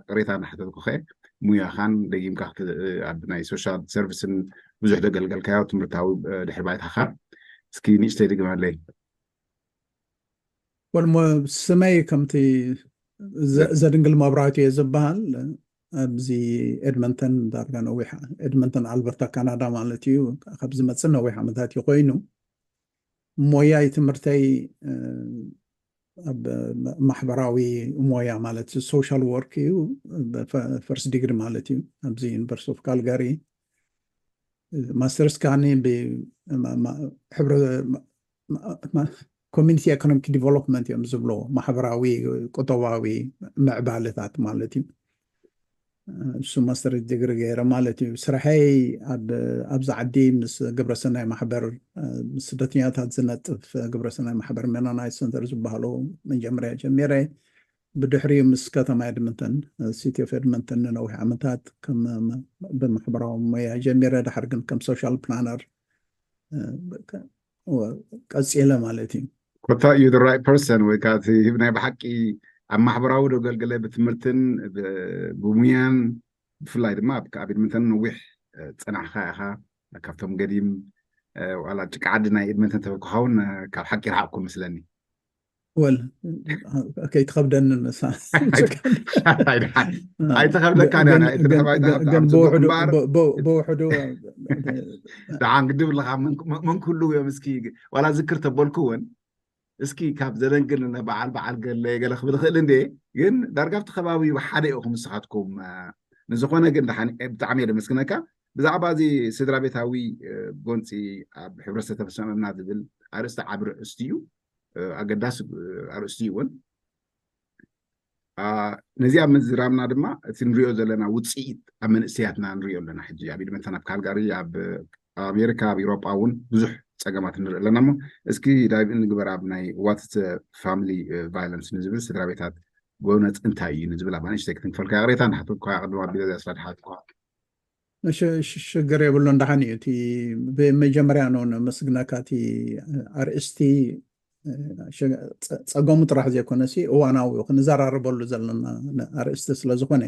ቅሬታ እናሓተትኩ ከ ሙያኻን ደጊምካ ክት- ኣብ ናይ ሶሻል ሰርቪስን ብዙሕ ዘገልገልካዮ ትምህርታዊ እ፣ ድሕሪ ባይታኻ እስኪ ንእሽተይ ድግመለይ። ወልሞ ስመይ ከምቲ ዘ- ዘድንግል መብራህቱ እየ ዝበሃል። ኣብዚ ኤድመንተን ዳርጋ ነዊሕ፣ ኤድመንተን ኣልበርታ ካናዳ ማለት እዩ። ካብ ዝመፅእ ነዊሕ ዓመታት እዩ ኮይኑ፣ ሞያይ ትምህርተይ እ፣ ኣብ ማሕበራዊ ሞያ ማለት ሶሻል ወርክ እዩ። ፈርስት ዲግሪ ማለት እዩ ኣብዚ ዩኒቨርሲቲ ኦፍ ካልጋሪ። ማስተርስ ካኒ ብሕብረ ኮሚኒቲ ኤኮኖሚክ ዲቨሎፕመንት እዮም ዝብሎ፣ ማሕበራዊ ቁጠባዊ ምዕባለታት ማለት እዩ። እሱ ማስተር ዲግሪ ገይረ ማለት እዩ። ስራሐይ ኣብ ኣብዚ ዓዲ ምስ ግብረሰናይ ማሕበር፣ ምስ ስደተኛታት ዝነጥፍ ግብረሰናይ ማሕበር ሜኖናይት ሰንተር ዝበሃሉ መጀመርያ ጀሚረ። ብድሕሪኡ ምስ ከተማ ኤድመንተን፣ ሲቲ ኦፍ ኤድመንተን ንነዊሕ ዓመታት ከም ብማሕበራዊ ሞያ ጀሚረ፣ ድሓር ግን ከም ሶሻል ፕላነር ቀፂለ ማለት እዩ። ኮታ you the right person፣ ወይ ከዓ እቲ ናይ ብሓቂ ኣብ ማሕበራዊ ዶ ገልገለ ብትምህርትን ብ- ብሙያን ብፍላይ ድማ ኣብ ኣብ ኤድመንተን ነዊሕ እ፣ ፀናሕካ ኢኻ። ካብቶም ገዲም እ፣ ዋላ ጭቃ ዓዲ ናይ ኤድመንተን ተበልኩኻ እውን እ፣ ካብ ሓቂ ይርሓቕኩ መስለኒ። ወል ከይትኸብደኒ ንሳ። ኣይተኸብደካን እያ፣ ናይ እቲ ድሕሪ ባይታ ግን ብጣዕሚ ጽቡቕ ብውሕዱ እምበኣር። ብ- ብ- ብውሕዱ ደሓን ግድብ ኣለኻ፣ መን መን ክህልው እዮም? እስኪ ዋላ ዝክር ተበልኩ እውን እስኪ ካብ ዘደንግል ን በዓል በዓል ገለ ገለ ክብል እኽእል እንዴ? ግን ዳርጋ ኣብቲ ከባቢ ሓደ ኢኹም ንስኻትኩም። እ፣ ንዝኾነ ግን ደሓን እ፣ ብጣዕሚ እየ ደመስግነካ። ብዛዕባ እዚ ስድራ ቤታዊ እ፣ ጎንፂ ኣብ ሕብረተሰብ ሰመምና ዝብል ኣርእስቲ ዓቢ ርእስቲ እዩ። እ፣ ኣገዳሲ እ፣ ኣርእስቲ እዩ እውን። አ፣ ነዚኣ ምዝራብና ድማ እቲ ንሪኦ ዘለና ውፅኢት ኣብ መንእሰያትና ንሪኦ ኣለና። ሕጂ ኣብ ኢድመንተን ኣብ ካልጋሪ ኣብ ኣሜሪካ ኣብ ኢሮጳ እውን ብዙሕ ፀገማት ንርኢ ኣለና። እሞ እስኪ ዳይቭ እንግበር ኣብ ናይ ዋትስ ፋሚሊ ቫይለንስ ንዝብል ስድራ ቤታት ጎነፅ እንታይ እዩ ንዝብል ኣባ ንእሽተይ ክትንክፈልካ ቅሬታ እንዳሓተትኳ ቅድም ኣቢለ ዚኣ ስላ ድሓትኳ። ሽግር የብሉን። ደሓን እዩ። እቲ ብመጀመርያ ነው ነመስግነካ። እቲ ኣርእስቲ ጸገሙ ጥራሕ ዘይኮነሲ እዋናዊ ክንዘራረበሉ ዘለና ኣርእስቲ ስለዝኾነ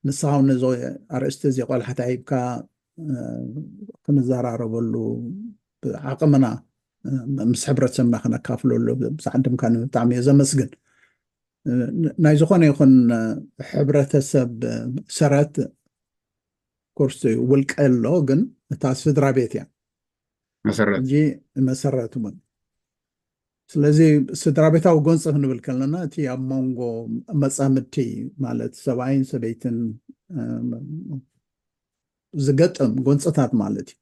ንስኻ እውን ነዚ ኣርእስቲ እዚ ቆላሕታ ሂብካ ክንዘራረበሉ ዓቕምና ምስ ሕብረተሰብና ክነካፍለሉ ብዝዓድምካ ብጣዕሚ እየ ዘመስግን። ናይ ዝኾነ ይኹን ሕብረተሰብ ሰረት ኮርስ ውልቀ ኣሎ፣ ግን እታ ስድራ ቤት እያ መሰረት እንጂ መሰረት እውን። ስለዚ ስድራ ቤታዊ ጎንፂ ክንብል ከለና እቲ ኣብ መንጎ መፃምድቲ ማለት ሰብኣይን ሰበይትን ዝገጥም ጎንፅታት ማለት እዩ።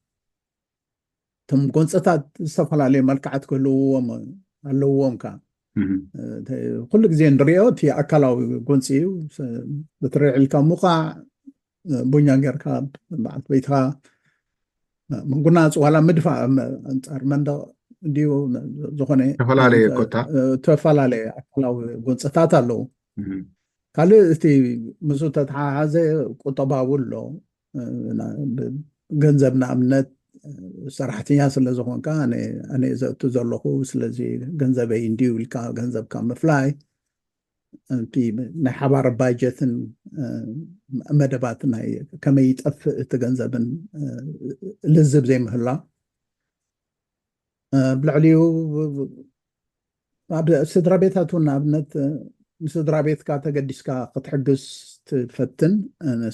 እቶም ጎንፅታት ዝተፈላለዩ መልክዓት ክህልውዎም ኣለዎም። ከ ኩሉ ግዜ ንሪኦ እቲ ኣካላዊ ጎንፂ እዩ። ብትሪ ዒልካ ምውቃዕ፣ ቡኛ ጌርካ በዓልቲ ቤትካ ምጉናፅ ዋላ ምድፋእ ኣንፃር መንደቕ እንዲዩ ዝኾነ ዝተፈላለየ ኮታ ዝተፈላለየ ኣካላዊ ጎንፅታት ኣለዉ። ካልእ እቲ ምስኡ ተተሓሓዘ ቁጠባዊ ኣሎ። ገንዘብ ንኣብነት ሰራሕተኛ ስለ ዝኾንካ ኣነ ዘእቱ ዘለኹ ስለዚ ገንዘበይ እንዲዩ ኢልካ ገንዘብካ ምፍላይ፣ እቲ ናይ ሓባር ባጀትን መደባት ናይ ከመይ ይጠፍእ እቲ ገንዘብን ልዝብ ዘይምህላ፣ ብልዕሊኡ ኣብ ስድራ ቤታት እውን ንኣብነት ንስድራ ቤትካ ተገዲስካ ክትሕግዝ ትፈትን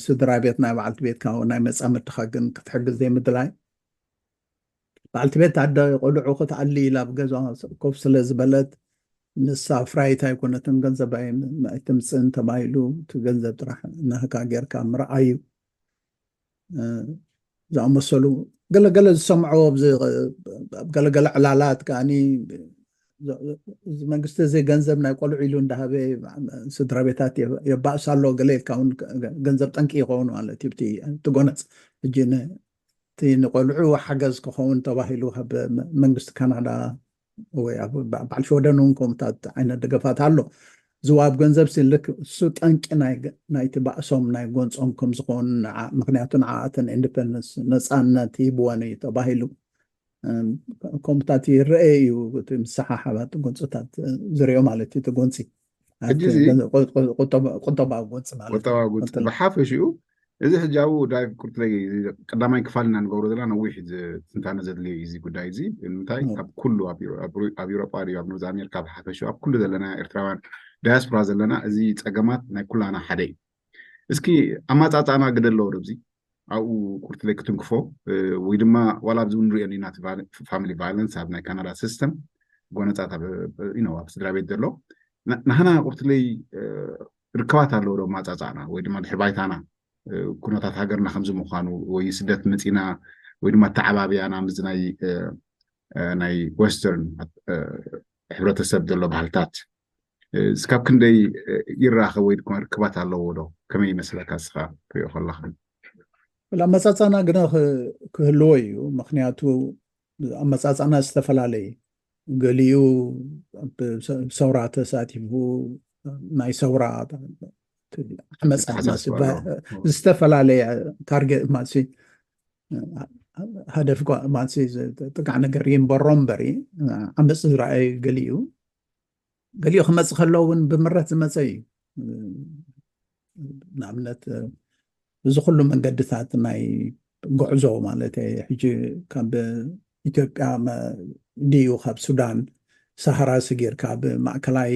ስድራ ቤት ናይ በዓልቲ ቤትካ ናይ መፃምድትኻ ግን ክትሕግዝ ዘይምድላይ፣ በዓልቲ ቤት ኣደ ቆልዑ ክትኣሊ ኢላ ኣብ ገዛ ኮፍ ስለ ዝበለት ንሳ ፍራይት ኣይኮነትን ገንዘብ ኣይትምፅእን ተባሂሉ እቲ ገንዘብ ጥራሕ ናህካ ጌርካ ምርኣዩ ዝኣመሰሉ ገለገለ ዝሰምዖ ገለገለ ዕላላት ከዓኒ መንግስቲ እዚ ገንዘብ ናይ ቆልዑ ኢሉ እንዳሃበ ስድራ ቤታት የባእስ ኣሎ ገለ ኢልካ እውን ገንዘብ ጠንቂ ይኸውን ማለት እዩ። እቲ ጎነፅ ሕጂ እቲ ንቆልዑ ሓገዝ ክኸውን ተባሂሉ ካብ መንግስቲ ካናዳ ወይ በዓል ሽወደን እውን ከምታት ዓይነት ደገፋት ኣሎ። ዝዋብ ገንዘብ ሲልክ እሱ ጠንቂ ናይቲ ባእሶም ናይ ጎንፆም ከምዝኸውን ምክንያቱ ንዓኣተን ኢንዲፐንደንስ ነፃነት ሂብወን እዩ ተባሂሉ ከምታት ይረአ እዩ። እቲ ምስሓሓባት ጎንፅታት ዝሪኦ ማለት እዩ እቲ ጎንፂ ሕጂ ኣብቲ እዚ ገንዘብ ቁ- ቁ- ቁጠባ ቁጠባ ጎንፂ ማለት እዩ። ቁጠባዊ ጎንፂ ቀጥል። ብሓፈሽኡ እዚ ሕጂ ኣብኡ ዳይ ቁርት ለይ ቀዳማይ ክፋል ኢና ንገብሮ ዘለና ነዊሕ ዝ- ትንታነ ዘድልዮ እዩ እዚ ጉዳይ እዚ። ንምንታይ እ፣ ኣብ ኩሉ ኣብ ዩሮ- ኣብ ሩ- ኣብ ኤውሮጳ ድዩ ኣብ ኖርዝ ኣሜሪካ ብሓፈሽኡ ኣብ ኩሉ ዘለና ኤርትራውያን ዳያስፖራ ዘለና እዚ ፀገማት ናይ ኩላና ሓደ እዩ። እስኪ ኣመፃፅኣና ግደ ኣለዎ ዶ ኣብዚ ኣብኡ ቁርት ለይ ክትንክፎ እ፣ ወይ ድማ ዋላ ኣብዚ ንሪኦ ኢና እቲ ፋሚሊ ቫይለንስ ኣብ ናይ ካናዳ ሲስተም ጎነፃት ኣብ እ፣ you know፣ ኣብ ስድራ ቤት ዘሎ ና- ናህና ቁርት ለይ እ፣ ርክባት ኣለዎ ዶ ኣመፃፅኣና ወይ ድማ ድሕሪ ባይታና እ፣ ኩነታት ሃገርና ከምዚ ምዃኑ ወይ ስደት መፂና ወይ ድማ ኣተዓባብያና ምስ ናይ እ፣ እ፣ ናይ ወስተርን እ፣ ሕብረተሰብ ዘሎ ባህልታት እ፣ እስካብ ክንደይ እ፣ ይራኸብ ወይ ድማ ርክባት ኣለዎ ዶ? ከመይ ይመስለካ እስኻ ትሪኦ ከለኻ? ወላ ኣመፃፅኣና ግደ ክ- ክህልዎ እዩ። ምክንያቱ ኣመፃፅኣና ዝተፈላለየ፣ ገሊኡ ብሰ- ብሰውራ ተሳቲፉ ናይ ሰውራ ዓመፃ ተሓሳስባ ዝባ- ኣለዎ። ዝተፈላለየ ታርጌት ማሲ ሃደፍ ጓ- ማሲ ጥቃዕ ነገር ይንበሮ እምበሪ ዓመፅ ዝረኣዩ ገሊኡ ገሊኡ ክመፅ ከሎ እውን ብምረት ዝመፀ እዩ። ንኣብነት እዚ ኩሉ መንገድታት ናይ ጉዕዞ ማለት ሕጂ ካብ ኢትዮጵያ ድዩ ካብ ሱዳን ሰሃራ ስጊር ካብ ማእከላይ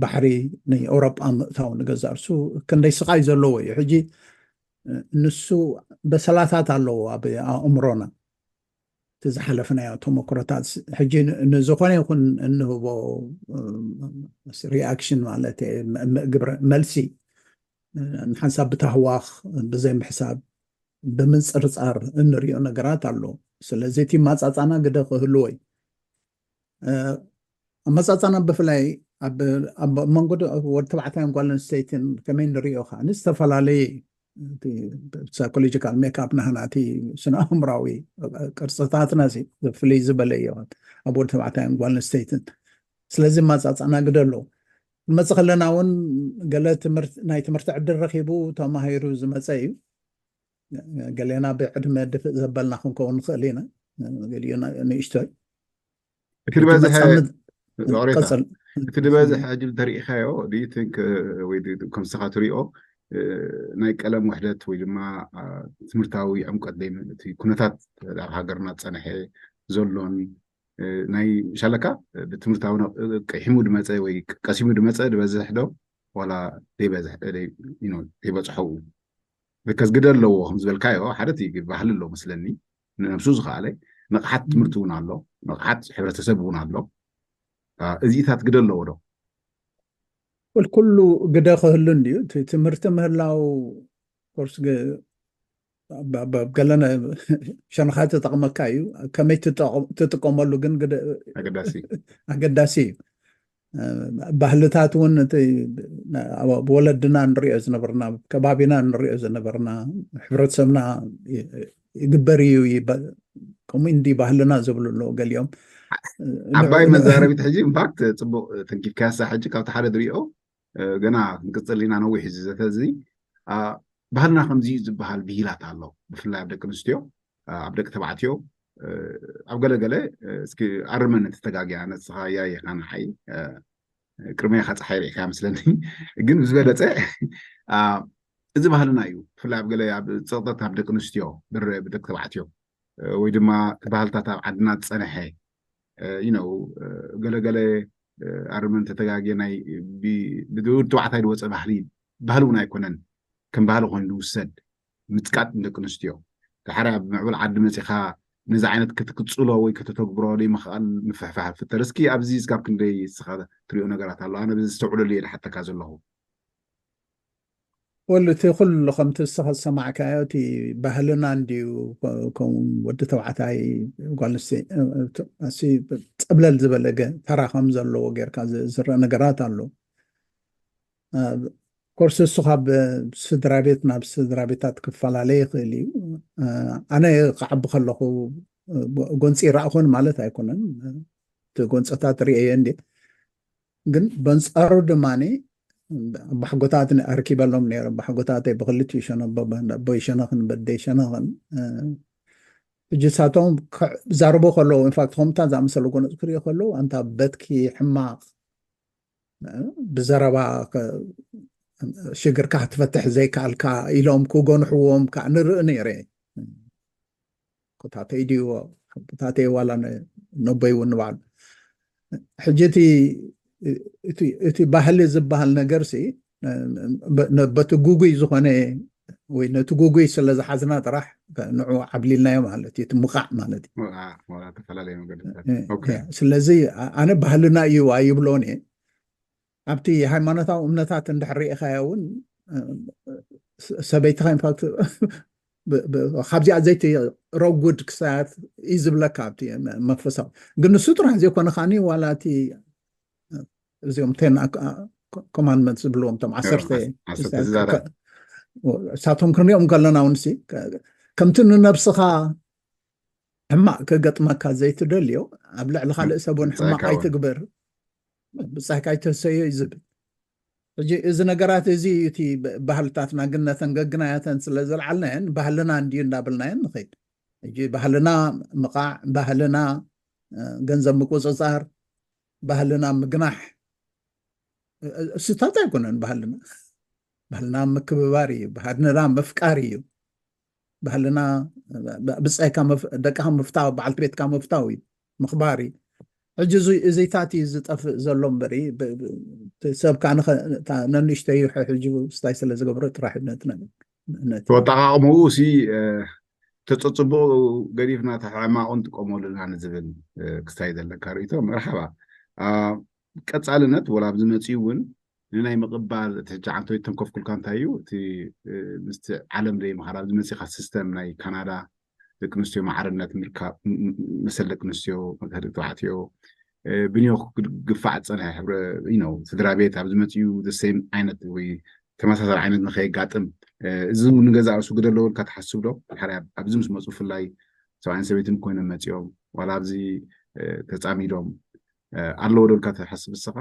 ባሕሪ ንኤውሮጳ ምእታው ንገዛርሱ ክንደይ ስቓይ ዘለዎ እዩ። ሕጂ ንሱ በሰላታት ኣለዎ ኣብ ኣእምሮና እቲ ዝሓለፍናዮ ተመክሮታት ሕጂ ንዝኾነ ይኹን እንህቦ ሪኣክሽን ማለት ግብረ መልሲ ንሓንሳብ ብታህዋኽ ብዘይ ምሕሳብ ብምንፅርፃር እንሪኦ ነገራት ኣሎ። ስለዚ እቲ ማፃፃና ግደ ክህልዎ እዩ። ኣመፃፃና ብፍላይ ኣብ መንጎ ወዲ ተባዕታይን ጓል ኣንስተይትን ከመይ ንሪኦ ከዓ ንዝተፈላለየ ሳይኮሎጂካል ሜክኣፕ ናህና እቲ ስነ ኣእምራዊ ቅርፅታትና ፍልይ ዝበለ እዩ ኣብ ወዲ ተባዕታይን ጓል ኣንስተይትን። ስለዚ ማፃፃና ግደ ኣለዎ። ንመፅእ ከለና እውን ገለ ናይ ትምህርቲ ዕድል ረኪቡ ተማሂሩ ዝመፀ እዩ። ገሌና ብዕድመ ድፍእ ዘበልና ክንከውን ንኽእል ኢና። ገሊኡ ንእሽቶይ እቲ ዝበዝሐ ኦሬታ እቲ ዝበዝሐ ሕጂ እንተሪኢኻዮ ድዩ ቲንክ ወይ ከም ንስኻ ትሪኦ ናይ ቀለም ውሕደት ወይ ድማ ትምህርታዊ ዕምቀት ደይ እቲ ኩነታት ኣብ ሃገርና ዝፀንሐ ዘሎን ናይ ሻለካ ብትምህርታዊ ቀሒሙ ድመፀ ወይ ቀሲሙ ድመፀ ድበዝሕ ዶ ዋላ ደይበዝሕ ደይበፅሐ ብከዚ ግደ ኣለዎ ከም ዝበልካዮ ሓደ እቲ ባህሊ ኣሎ መስለኒ ንነብሱ ዝኸኣለ ንቕሓት ትምህርቲ እውን ኣሎ ንቕሓት ሕብረተሰብ እውን ኣሎ እዚኢታት ግደ ኣለዎ ዶ ኩሉ ግደ ክህሉ እንድዩ ትምህርቲ ምህላው ኮርስ ገለ ሸነኻ ተጠቕመካ እዩ ከመይ ትጥቀመሉ ግን ኣገዳሲ እዩ ባህልታት እውን ወለድና ንሪኦ ዝነበርና ከባቢና ንሪኦ ዝነበርና ሕብረተሰብና ይግበር እዩ ከምኡ እንዲ ባህልና ዝብሉ ኣለዉ ገሊኦም ዓባይ መዛረቢት ሕጂ ኢንፋክት ፅቡቅ ተንኪፍካያሳ ሕጂ ካብቲ ሓደ ዝሪኦ ገና ንቅፅል ኢና ነዊሕ እዚ ዘተ እዚ ባህልና ከምዚ ዝበሃል ብሂላት ኣሎ ብፍላይ ኣብ ደቂ ኣንስትዮ ኣብ ደቂ ተባዕትዮ ኣብ ገለገለ እስኪ ኣርመን ተተጋጊያ ነስኻ ያየኻ ንዓይ ቅድመኻ ፀሓይ ርኢካ መስለኒ ግን ብዝበለፀ እዚ ባህልና እዩ ብፍላይ ኣብ ገለ ኣብ ፀቕጠት ኣብ ደቂ ኣንስትዮ ብደቂ ተባዕትዮ ወይ ድማ ባህልታት ኣብ ዓድና ዝፀንሐ you know ገለገለ ኣርመን ተተጋግየ ናይ ብውድ ተባዕታይ ዝወፀ ባህሊ ባህሊ እውን ኣይኮነን ከም ባህሊ ኮይኑ ዝውሰድ ምፅቃጥ ንደቂ ኣንስትዮ ድሓር ኣብ ምዕብል ዓዲ መፂኻ ነዚ ዓይነት ክትቅፅሎ ወይ ከተተግብሮ ዘይምኽኣል ምፍሕፋሕ ፍጠር እስኪ ኣብዚ ስካብ ክንደይ ስኻ ትሪኦ ነገራት ኣሎ ኣነ ብዝስተውዕለሉ እየ ዝሓተካ ዘለኹ ወሉ እቲ ኩሉ ከምቲ እስኻ ዝሰማዕካዮ እቲ ባህልና እንድዩ ከም ወዲ ተባዕታይ ጓል ፀብለል ዝበለ ተራ ከም ዘለዎ ጌርካ ዝረአ ነገራት ኣሎ ኮርስ እሱ ካብ ስድራ ቤት ናብ ስድራ ቤታት ክፈላለ ይኽእል እዩ ኣነ ክዓቢ ከለኹ ጎንፂ ይረእኹን ማለት ኣይኮነን እቲ ጎንፅታት ርእየ እንዲ ግን በንፃሩ ድማ ኣባሕጎታት ኣርኪበሎም ነይረ ኣባሕጎታተይ ብክልቲኡ ሸነ ኣቦይ ሸነኽን በደይ ሸነኽን ሕጂ ሳቶም ዛረቦ ከለዉ ኢንፋክት ከምታ ዝኣመሰለ ጎነፅ ክሪኦ ከለዉ ኣንታ በትኪ ሕማቕ ብዘረባ ሽግርካ ክትፈትሕ ዘይከኣልካ ኢሎም ክጎንሕዎም ከዓ ንርኢ ነይረ። ኮታተይ ድዩ ኮታተይ ዋላ ነቦይ እውን ንባዕሉ ሕጂ እቲ ባህሊ ዝበሃል ነገር ሲ በቲ ጉጉይ ዝኾነ ወይ ነቲ ጉጉይ ስለ ዝሓዝና ጥራሕ ንዑ ዓብሊልናዮ ማለት እዩ እቲ ምቓዕ ማለት እዩ። ስለዚ ኣነ ባህልና እዩ ኣይብሎን እየ። ኣብቲ ሃይማኖታዊ እምነታት እንድሕር ሪኢኻዮ እውን ሰበይትኻ ኢንፋክት ካብዚኣ ዘይትረጉድ ክሳያት እዩ ዝብለካ ኣብቲ መንፈሳዊ። ግን ንሱ ጥራሕ ዘይኮነ ከዓኒ ዋላ እቲ እዚኦም ቴን ኮማንድመንት ዝብልዎም እቶም ዓሰርተ እሳቶም ክንሪኦም ከለና እውን ሲ ከምቲ ንነብስኻ ሕማቕ ክገጥመካ ዘይትደልዮ ኣብ ልዕሊ ካልእ ሰብ እውን ሕማቕ ኣይትግበር፣ ብጻይካ ኣይትህሰዮ እዩ ዝብል። ሕጂ እዚ ነገራት እዚ እቲ ባህልታትና ግን ነተን ገግናያተን ስለ ዘልዓልናየን ባህልና እንድዩ እንዳበልናየን ንኸይድ። ሕጂ ባህልና ምቓዕ፣ ባህልና ገንዘብ ምቁጽጻር፣ ባህልና ምግናሕ ስታት ኣይኮነን ባህልና። ባህልና ምክብባር እዩ፣ ባህልና ምፍቃር እዩ። ባህልና ብጻይካ ደቅኻ ምፍታው፣ በዓልቲ ቤትካ ምፍታው እዩ፣ ምኽባር እዩ። ሕጂ እዚታት እዩ ዝጠፍእ ዘሎ እምበሪ ሰብካ ነንእሽተይ ሕጂ ስታይ ስለ ዝገብሮ ጥራሕ ነቲ ነገር ተወጣቃቅመኡ ሲ ተፀፅቡቅ ገዲፍና ተሕማቁን ጥቀመሉ ኢና ንዝብል ክስታይ ዘለካ ርእቶ መርሓባ። ቀፃልነት ወላ ኣብዚ መፅኡ እውን ንናይ ምቕባል እቲ ሕጂ ዓንተወይ ተንኮፍኩልካ እንታይ እዩ እቲ ምስቲ ዓለም ዘይምኻድ ኣብዚ መፂኻ ሲስተም ናይ ካናዳ ደቂ ኣንስትዮ ማዕርነት ምርካብ መሰል ደቂ ኣንስትዮ መሰል ደቂ ተባዕትዮ ብንዮ ግፋዕ ዝፀንሐ ስድራ ቤት ኣብዚ መፅኡ ሴም ዓይነት ወይ ተመሳሳሊ ዓይነት ንከየጋጥም እዚ ንገዛ ርእሱ ግደ ኣለዎ ኢልካ ትሓስብ ዶ? ሓደ ኣብዚ ምስ መፁ ብፍላይ ሰብኣይን ሰበይትን ኮይኖም መፂኦም ዋላ ኣብዚ ተፃሚዶም ኣለዎ ዶ ኢልካ ትሓስብ ንስኻ?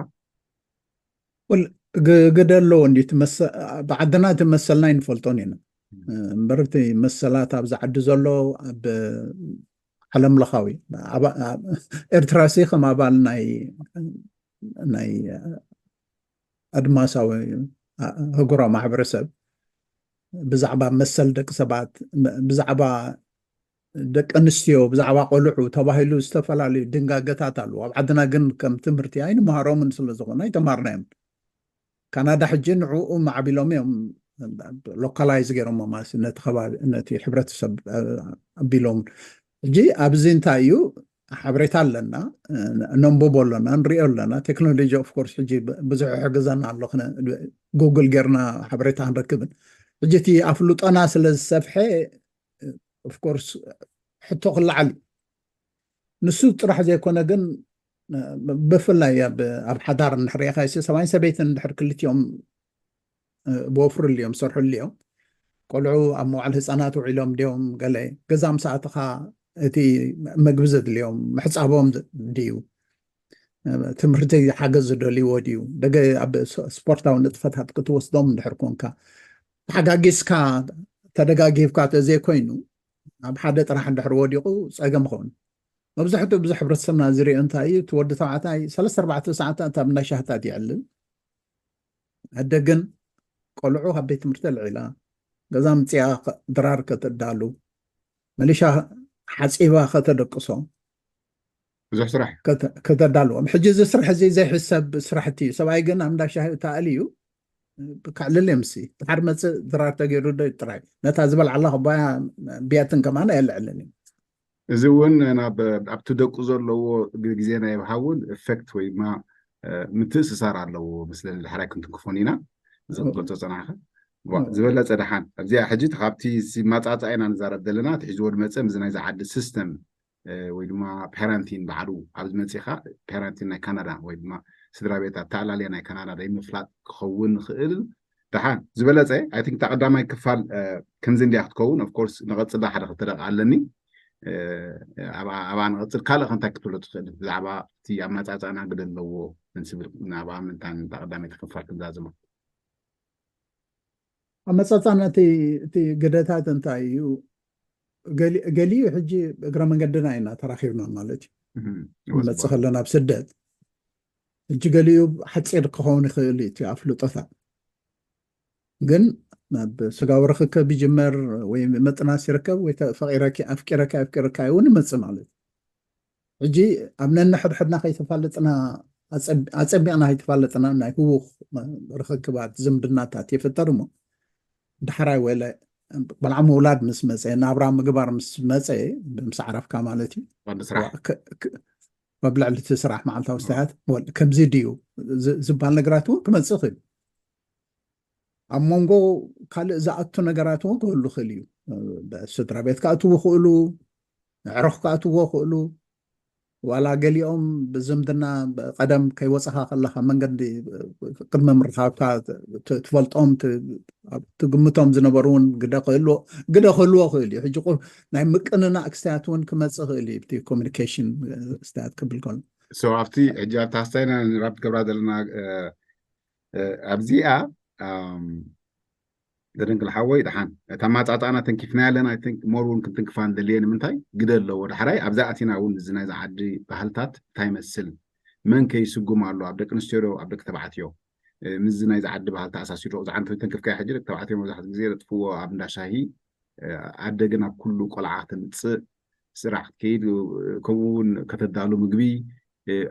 ግደ ኣለዎ እንዲ ብዓድና እቲ መሰልና ኣይንፈልጦን ኢና እምበር እቲ መሰላት ኣብዚ ዓዲ ዘሎ ኣብ ዓለም ለኻዊ ኤርትራ ሲ ከም ኣባል ናይ ናይ ኣድማሳዊ ህጉራዊ ማሕበረሰብ ብዛዕባ መሰል ደቂ ሰባት ብዛዕባ ደቂ ኣንስትዮ ብዛዕባ ቆልዑ ተባሂሉ ዝተፈላለዩ ድንጋገታት ኣለዉ። ኣብ ዓድና ግን ከም ትምህርቲ ኣይንመሃሮምን ስለ ዝኾነ ኣይተማርናዮም። ካናዳ ሕጂ ንዕኡ ማዕቢሎም እዮም ሎካላይዝ ገይሮም ማሲ ነቲ ከባቢ ነቲ ሕብረተሰብ ኣቢሎም ሕጂ ኣብዚ እንታይ እዩ ሓበሬታ ኣለና ነንብቦ ኣለና ንሪኦ ኣለና ቴክኖሎጂ ኦፍኮርስ ሕጂ ብዙሕ ይሕግዘና ኣሎ ጉግል ጌርና ሓበሬታ ክንረክብን ሕጂ እቲ ኣፍልጦና ስለ ዝሰፍሐ ኦፍኮርስ ሕቶ ክለዓል ንሱ ጥራሕ ዘይኮነ ግን ብፍላይ ኣብ ሓዳር እንድሕር ኢኻ ሰብኣይን ሰበይትን እንድሕር ክልቲኦም ብወፍርልዮም ሰርሑልዮም ቆልዑ ኣብ መዋዕል ህፃናት ውዒሎም ድዮም ገለ ገዛ ምስ ኣተኻ እቲ መግቢ ዘድልዮም ምሕፃቦም ድዩ ትምህርቲ ሓገዝ ዝደልይዎ ድዩ ደገ ኣብ ስፖርታዊ ንጥፈታት ክትወስዶም እንድሕር ኮንካ ተሓጋጊዝካ ተደጋጊፍካ ተዘይኮይኑ ኣብ ሓደ ጥራሕ እንድሕር ወዲቑ ፀገም ኸውን መብዛሕትኡ ብዙሕ ሕብረተሰብና ዝሪኦ እንታይ እዩ እቲ ወዲ ተባዕታይ ሰለስተ ኣርባዕተ ሰዓታት ኣብ ናይ ሻህታት ይዕልል ኣደ ግን ቆልዑ ካብ ቤት ትምህርቲ ኣልዒላ ገዛ ምፅኣ ድራር ከተዳሉ መሊሻ ሓፂባ ከተደቅሶ ብዙሕ ስራሕ ከተዳልዎም ሕጂ እዚ ስራሕ እዚ ዘይሕሰብ ስራሕቲ እዩ ሰብኣይ ግን ኣብ እንዳ ሻሂ ተኣልዩ ከዕልል እዮም ሲ ድሓር መፅእ ድራር ተገይሩ ዶ ጥራይ ነታ ዝበልዓላ ክባያ ቢያትን ከማን ኣየልዕልን እዩ እዚ እውን ኣብቲ ደቁ ዘለዎ ግዜ ናይ ብሃውን ኤፌክት ወይ ድማ ምትእስሳር ኣለዎ ምስለ ድሕራይ ክንትንክፎን ኢና ዝቕፅል ፀናሕካ ዝበለፀ ደሓን ኣብዚኣ ሕጂ ካብቲ ማፃፃ ኢና ንዛረብ ዘለና እቲ ሕዚ ወድ መፀ ምዚ ናይዚ ዓዲ ሲስተም ወይ ድማ ፓረንቲን ባዕሉ ኣብዚ መፂኻ ፓረንቲን ናይ ካናዳ ወይ ድማ ስድራ ቤት ኣተኣላልያ ናይ ካናዳ ደይ ምፍላጥ ክኸውን ንኽእል ደሓን ዝበለፀ ኣይ ቲንክ እታ ቀዳማይ ክፋል ከምዚ እንዲያ ክትከውን ኦፍኮርስ ንቐፅላ ሓደ ክልተ ደቂ ኣለኒ ኣብኣ ንቐፅል ካልእ ከንታይ ክትብሎ ትኽእል ብዛዕባ እቲ ኣመፃፅኣና ግደ ኣለዎ ንስብል ኣብኣ ምንታን እታ ቀዳመይቲ ክፋል ክንዛዝማ ኣመፃፃና እቲ ግደታት እንታይ እዩ ገሊኡ ሕጂ እግረ መንገድና ኢና ተራኪብና ማለት እዩ መፅእ ከለና ኣብ ስደት ሕጂ ገሊኡ ሓፂር ክኸውን ይኽእል እዩ እቲ ኣፍልጦታት። ግን ናብ ስጋዊ ርክከብ ይጅመር ወይ መጥናስ ይርከብ ወይ ተ- ፈቂረኪ ኣፍቂረኪ ኣፍቂረካ እውን ይመፅእ ማለት እዩ። ሕጂ ኣብ ነንሕድሕድና ከይተፋለጥና ኣፀቢ- ኣፀቢቕና ከይተፋለጥና ናይ ህውኽ ርክክባት ዝምድናታት ይፍጠር እሞ ዳሕራይ ወለ ቆልዓ ምውላድ ምስ መፀ ናብራ ምግባር ምስ መፀ ምስ ዓረፍካ ማለት እዩ ወዲ ስራሕ ክ- ክ- ኣብ ልዕሊ እቲ ስራሕ መዓልታዊ ስራሓት ወል- ከምዚ ድዩ ዝ- ዝበሃል ነገራት እውን ክመፅእ ይኽእል እዩ። ኣብ መንጎ ካልእ ዝኣቱ ነገራት እውን ክህሉ ይኽእል እዩ። ስድራ ቤት ክኣትዉ ይኽእሉ፣ ኣዕሩኽ ክኣትዎ ይኽእሉ። ዋላ ገሊኦም ብዝምድና ቀደም ከይወፃኻ ከለኻ መንገዲ ቅድሚ ምርኻብካ ት- ትፈልጦም ት- ኣብ- ትግምቶም ዝነበሩ እውን ግደ ክህልዎ ግደ ክህልዎ ይኽእል እዩ። ሕጂ ቁ- ናይ ምቅንናእ ክስተያት እውን ክመፅእ ይኽእል እዩ። እቲ ኮሚኒኬሽን ክስተያት ክብል ከሎ so ኣብቲ ሕጂ ኣብቲ ሃስታይና ራብ ትገብራ ዘለና ኣብዚኣ ዘደንግል ሓወይ ደሓን እታ ማፃፃና ተንኪፍና ያለና ሞር እውን ክንትንክፋ ንደልየ ንምንታይ ግደ ኣለዎ ዳሕራይ ኣብዛ ኣቲና እውን እዚ ናይዚ ዓዲ ባህልታት እንታይ ይመስል መን ከይስጉም ኣሎ ኣብ ደቂ ኣንስትዮ ዶ ኣብ ደቂ ተባዕትዮ ምስዚ ናይዚ ዓዲ ባህሊ ተኣሳሲዶ እዛ ዓንተ ተንክፍካ ሕጂ ደቂ ተባዕትዮ መብዛሕትኡ ግዜ ዘጥፍዎ ኣብ እንዳ ሻሂ ኣደ ግን ኣብ ኩሉ ቆልዓ ተምፅእ ስራሕ ክትከይድ ከምኡ እውን ከተዳሉ ምግቢ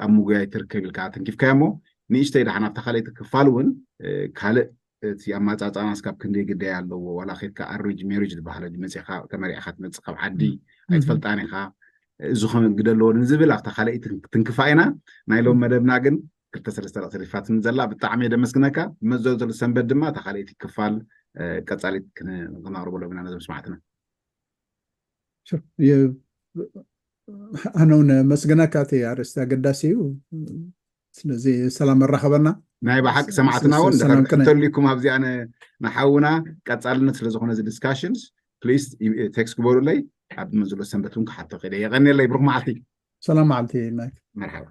ኣብ ምጉያይ ትርከብ ኢልካ ተንኪፍካዮ እሞ ንእሽተይ ደሓን ኣብታ ካልኣይቲ ክፋል እውን ካልእ እቲ ኣማፃፃና ስካብ ክንደይ ግዳይ ኣለዎ ዋላ ከድካ ኣሬንጅ ሜሪጅ ዝበሃል መፅኻ ተመሪዕካ ትመፅእ ካብ ዓዲ ኣይትፈልጣን ኢኻ እዚ ኾነ ግደ ኣለዎ ንዝብል ኣብታ ካልኣይቲ ትንክፋ ኢና ናይ ሎም መደብና ግን ክልተ ሰለስተ ደቂ ተሪፋትኒ ዘላ ብጣዕሚ የደመስግነካ መዘ ዘሎ ሰንበት ድማ እታ ካልኣይቲ ክፋል ቀፃሊት ክነቅርበሎም ኢና ነዞም ስማዕትና ኣነ እውን መስግነካ እቲ ኣርእስቲ ኣገዳሲ እዩ ስለዚ ሰላም ኣራኸበና ናይ ብሓቂ ሰማዕትና እውን ድሕር ክትተልኩም ኣብዚኣ ንሓውና ቀፃልነት ስለዝኾነ እዚ ዲስካሽንስ ፕሊስ ቴክስት ግበሩለይ ኣብ መዝሎ ሰንበት እውን ክሓቶ ክእለ የቐንየለይ ብሩክ መዓልቲ ሰላም መዓልቲ ማይክ መርሓባ